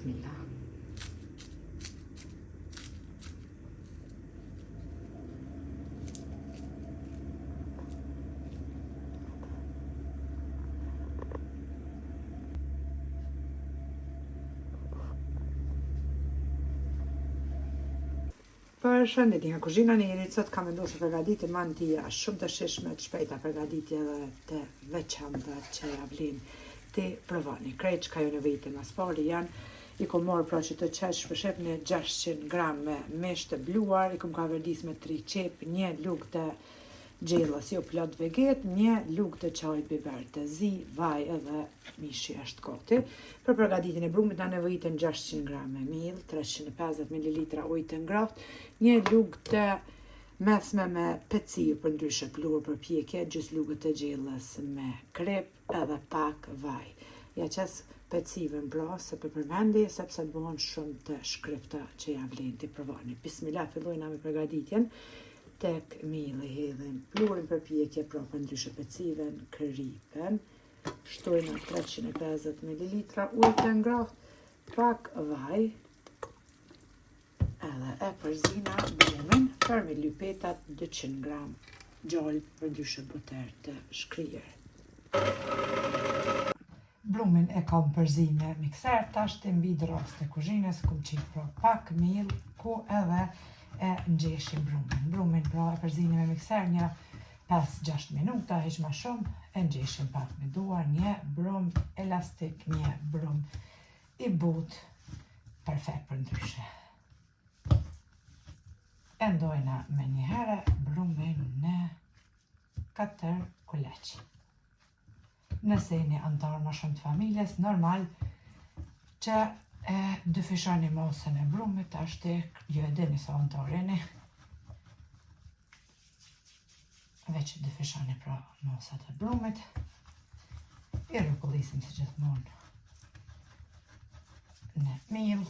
Bismillah. Përshëndetje nga kuzhina e Nirit, sot kam vendosur të përgatitim mantia shumë të shijshme, të shpejta përgatitje dhe të veçanta që ja vlen t'i provoni. Krejt çka ju nevojitet mas pari janë i kom marrë pra që të qesh po shihni 600 gram me mish të bluar, i kom kaverdis me tri qepë, një lugë të gjellës jo plot veget, një lugë të çajit biber të zi, vaj edhe mishi është gati. Për përgatitjen e brumit na nevojiten 600 gram me mill, 350 ml ujë të ngrohtë, një lugë të mesme me pecivë përndryshe pluhur për pjekje, gjysë lugë të gjellës me kripë, edhe pak vaj. Ja qes pecivën pra se po përmendi sepse bëhen shumë të shkrifta që ja vlen t'i provoni. Bismillah, fillojna me përgatitjen. Tek milli hedhim pluhurin për pjekje, pra përndryshe pecivën, kripën. Shtojna 350 ml ujë të ngrohtë, pak vaj, Edhe e përzina brumin për me ly petat 200 gram gjalpë përndryshe buter të shkrirë. Brumin e kam përzi me mikser, tashti mbi dërrasë të kuzhinës, kom qitë pra pak mill, ku edhe e ngjeshim brumin. Brumin pra e përzini me mikser një 5-6 minuta, hiq ma shumë, e ngjeshim pak me duar, një brum elastik, një brum i butë, perfekt përndryshe. E ndojna menjëherë brumin në katër kuleq. Nëse jeni anëtar ma shumë të familjes, normal që e dyfishoni masën e brumit, tashti ju e dini sa anëtar jeni. Veç dyfishoni pra masat e brumit. I rrokullisim si gjithmonë në mill.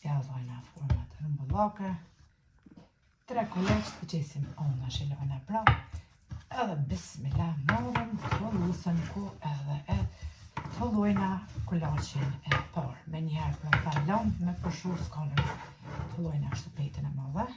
Ja dhojna format rrumbullake. Tre kuleq të qesim anash i lojna pra. Edhe bismillah marrim thollusën ku edhe e thollojna kulaqin e parë. Menjëherë pra pa lanë me pushu s'ka nevojë. Thollojna kështu petën e madhe.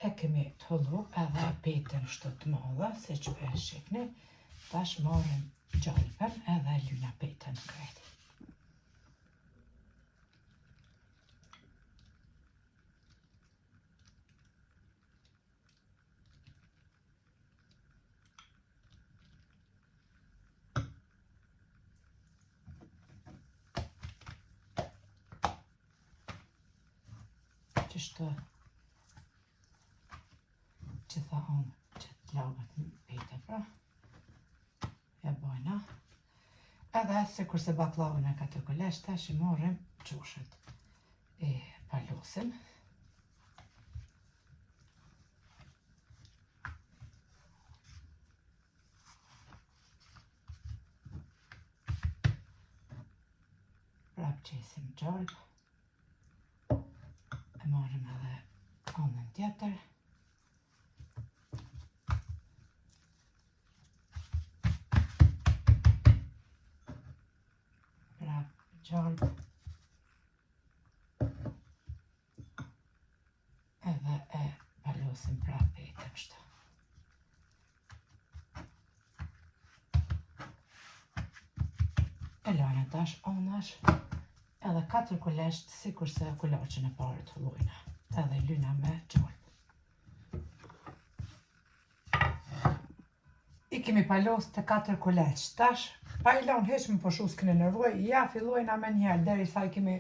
E kemi thollu edhe petën shtu të madhe, siç po e shihni. Tash marrim gjalpën edhe lyna petën krejt. Qështu që tha unë që të lagat në pete pra e bojna edhe sikurse bakllavën e katër kuleq tash i marrim qoshet e palosim Prap qesim gjalpë. E marrim edhe anën tjetër. Prap gjalpë. Edhe e palosim prap petën kështu. E lajna tash anash edhe katër kuleqt sikurse kulaqen e parë të llojna. Edhe i lyna me gjalpë. I kemi palos të katër kuleq. Tash, pa i lanë hiq me pushu s'keni nevojë, ja fillojna menjëherë, derisa i kemi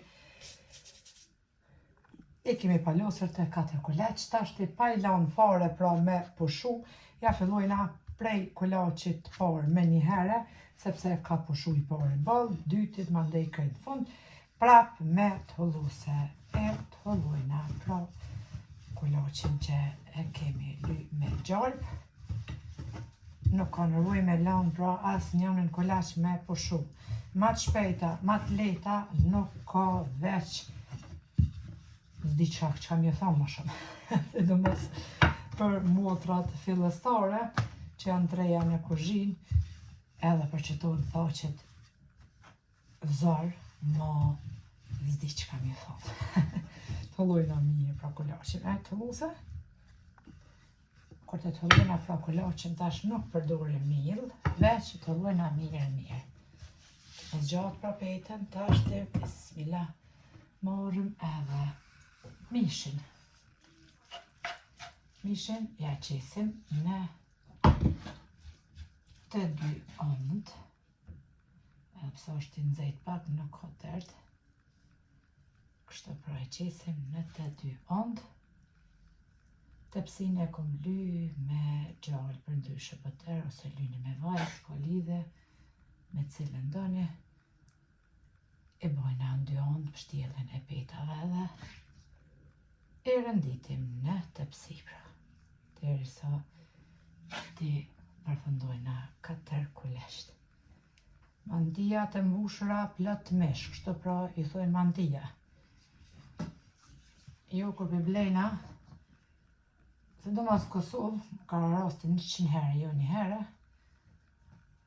I kemi palosur të katër kuleq, tashti pa i lanë fare pra me pushu, ja fillojna. prej kulaçit të parë me njëherë, sepse ka pushu i pari boll, dytit mandej krejt në fund, prap me tëholluse e tëhollojna pra kulaçin që e kemi ly me gjalp. Nuk ka nevojë me lanë pra as njënën kulaç me pushu. Ma të shpejta, ma të lehta, nuk ka veç s'di qa, qa me thonë më shumë. Sidomos për motrat fillestare që janë të reja në kuzhinë, edhe për qëto në thaqet zor, ma s'di çka me thonë. Tëhollojna mirë pra kulaçin. E, tëholluse? Kur të tëhollojna pra kulaçin, tash nuk përdorim mill, veç tëhollojna mirë mirë. E zgjatë pra petën, tash të bismillah, marrim edhe mishin. Mishin ja qesim në të dy anët. Edhe pse është i nxehtë pak, nuk ka dert. Kështu pra e qesim në të dy anët. Tepsinë e kom ly me gjalpë përndryshe buter ose lyni me vaj, s'ka lidhje me cilën doni. E bojna në dy anët pështjelljen e petave edhe e renditim në tepsi pra. Deri sa t'i përfundojna katër kuleqt. Mantia të mbushura plot mish, kështu pra i thojnë mantia. Jo kur për blejna, sidomos Kosovë, ka rasti 100 herë, jo një herë,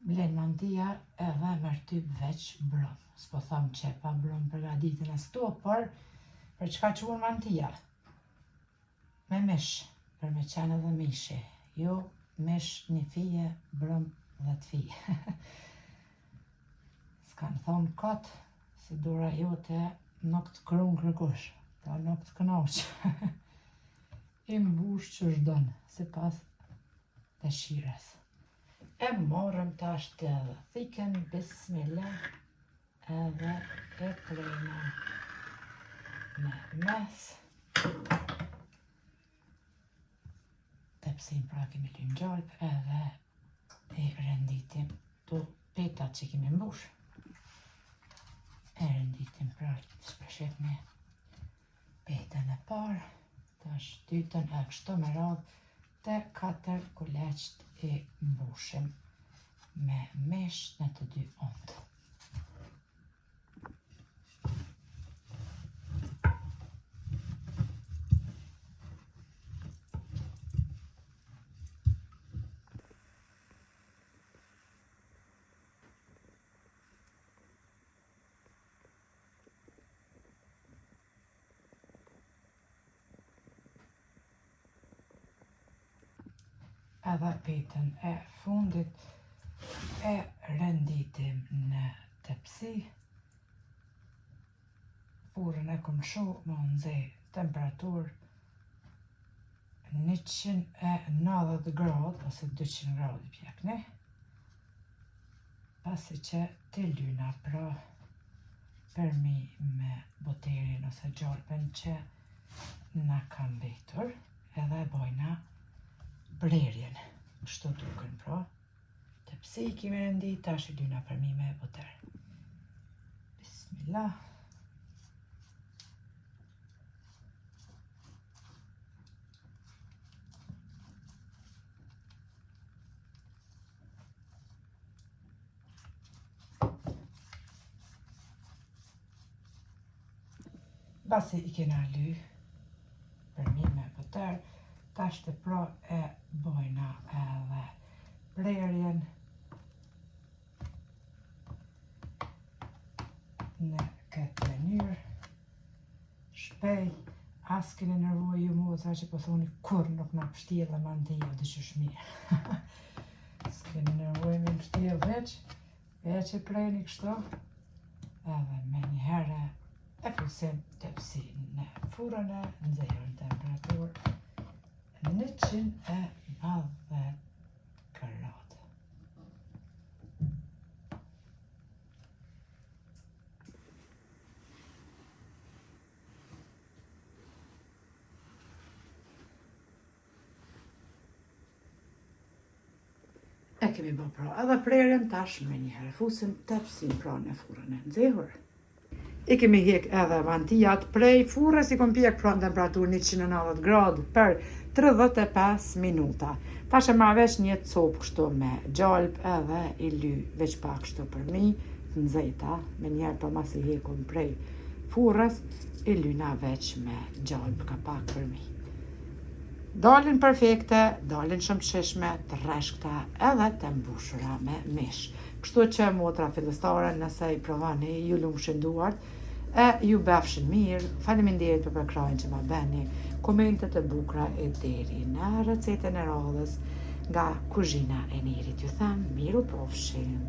Blen mantia edhe merr ty veç brum. S'po tham që pa brum përgatiten as këto, por për çka quhen mantia? Me mish, për me qenë edhe mishi. Jo mish një fije, brum 10 fije. S'kanë thonë kot, se dora jote nuk të krun kërkush, pra nuk të kënaq. I mbush qysh don, sipas dëshirës. E morëm tash të thikën, bismillah, edhe e prejna në mes. Tepsin pra kemi ly n'gjalp edhe e renditim të petat që kemi mbush. E renditim pra shpeshet me petën e parë, tash dytën e kështu me radhë të katër kuleqt e mbushim me mish në të dy anët. Edhe petën e fundit e renditim në tepsi. Furrën e kom lshu me u nxe temperaturë 190 gradë ose 200 gradë i pjekni. Pasi që t'i lyna pra përmi me buterin ose gjalpën që na ka mbetur edhe e bojna prerjen. Kështu duken pra. Tepsi i kemi rendit, tash i lyna përmi me buter. Bismillah. Pasi i kena ly përmi me buter, tash të pra e bojna edhe prerjen në këtë mënyrë. Shpejt, as keni nevojë ju motra që po thoni kur nuk na pështjellë mantia diqysh mirë. S'keni nevojë me pështjellë veç, veç e preni kështu, edhe me njëherë e fusim tepsi në furrën e nxehur në temperaturë 190 gradë. E kemi bo pra edhe prerjen, tash me njëherë fusim tepsin pra në furrën e nxehur. I kemi hjek edhe mantijat prej furrës, i kom pjek pra në temperaturë 190 gradë për 35 minuta. Tash e marr veç një copë kështu me gjalp edhe i ly veç pak kështu për mi, të nxehta, me njëherë për mas i hekum prej furrës, i lyna veç me gjalp ka pak për mi. Dalin perfekte, dalin shumë të shishme, të rreshkta edhe të mbushura me mish. Kështu që motra fillestare, nëse i provoni, ju lumshin duart, e ju bëfshin mirë. Faleminderit për përkrahjen që ma bëni, komentet e bukura e deri në recetën e radhës nga kuzhina e Nirit. Ju them, miru pofshim.